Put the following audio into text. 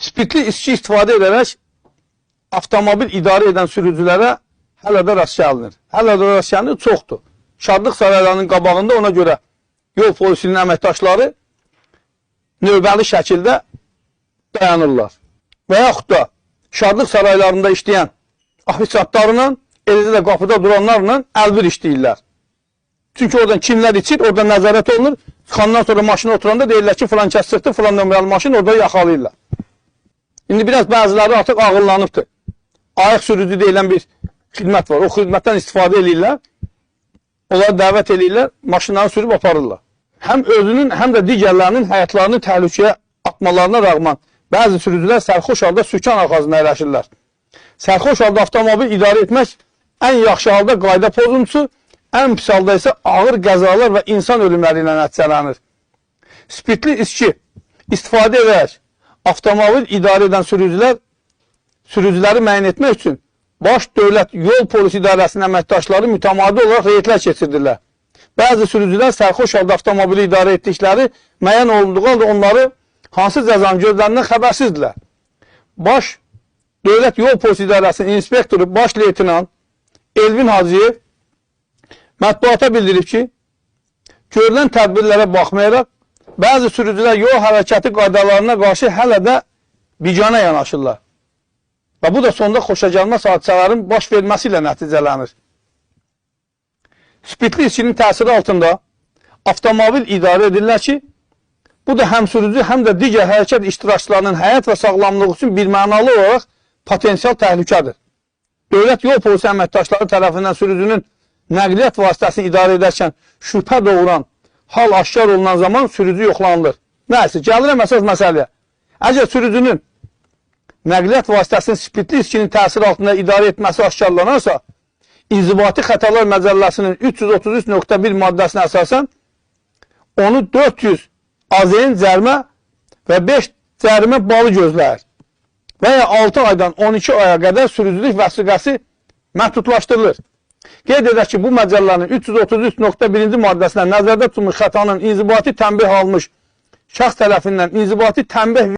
Spirtli içki istifadə edərək avtomobil idarə edən sürücülərə hələ də rast gəlinir. Hələ də rast gəlinir, çoxdur. Şadlıq saraylarının qabağında ona görə yol polisinin əməkdaşları növbəli şəkildə dayanırlar. Və yaxud da Şadlıq saraylarında işləyən ofisiantlarla, eləcə də qapıda duranlarla əlbir işləyirlər. Çünki oradan kimlər içir, orada nəzarət olunur. Çıxandan sonra maşına oturanda deyirlər ki, filan kəs çıxdı, filan nömrəli maşın, orada yaxalayırlar. İndi biraz bəziləri artıq ağıllanıbdır. Ayıq sürücü deyilən bir xidmət var. O xidmətdən istifadə eləyirlər. Onları dəvət eləyirlər, maşınları sürüb aparırlar. Həm özünün, həm də digərlərinin həyatlarını təhlükəyə atmalarına rəğmen bəzi sürücülər sərxoş halda sükan arxasında əyləşirlər. Sərxoş halda avtomobil idarə etmək ən yaxşı halda qayda pozuntusu, ən pis halda isə ağır qəzalar və insan ölümləri ilə nəticələnir. Spirtli içki istifadə edərək avtomobil idarə edən sürücüləri müəyyən etmək üçün Baş Dövlət Yol Polisi İdarəsinin əməkdaşları mütəmadi olaraq reydlər keçirdirlər. Bəzi sürücülər sərxoş halda avtomobili idarə etdikləri müəyyən olunduğu halda onları hansı cəzanın gözlərindən xəbərsizdirlər. Baş Dövlət Yol Polisi İdarəsinin inspektoru Baş Leytenant Elvin Hacıyev mətbuata bildirib ki, görülən tədbirlərə baxmayaraq, bəzi sürücülər yol hərəkəti qaydalarına qarşı hələ də biganə yanaşırlar. Və bu da sonda xoşagəlməz hadisələrin baş verməsi ilə nəticələnir. Spirtli içkinin təsiri altında avtomobil idarə edirlər ki, bu da həm sürücü, həm də digər hərəkət iştirakçılarının həyat və sağlamlığı üçün birmənalı olaraq potensial təhlükədir. Dövlət Yol Polisi əməkdaşları tərəfindən sürücünün nəqliyyat vasitəsini idarə edərkən şübhə doğuran hal aşkar olunan zaman sürücü yoxlanılır. Nəysə, gəlirəm əsas məsələyə. Əgər sürücünün nəqliyyat vasitəsinin spirtli içkinin təsiri altında idarə etməsi aşkarlanarsa, İnzibati Xətalar Məcəlləsinin 333.1 maddəsinə əsasən onu 400 AZN cərimə və 5 cərimə balı gözləyir və ya 6 aydan 12 aya qədər sürücülük vəsiqəsi məhdudlaşdırılır. Qeyd edək ki, bu məcəllənin 333.1-ci maddəsinə nəzərdə tutulmuş xətanın inzibati tənbih almış şəxs tərəfindən inzibati tənbih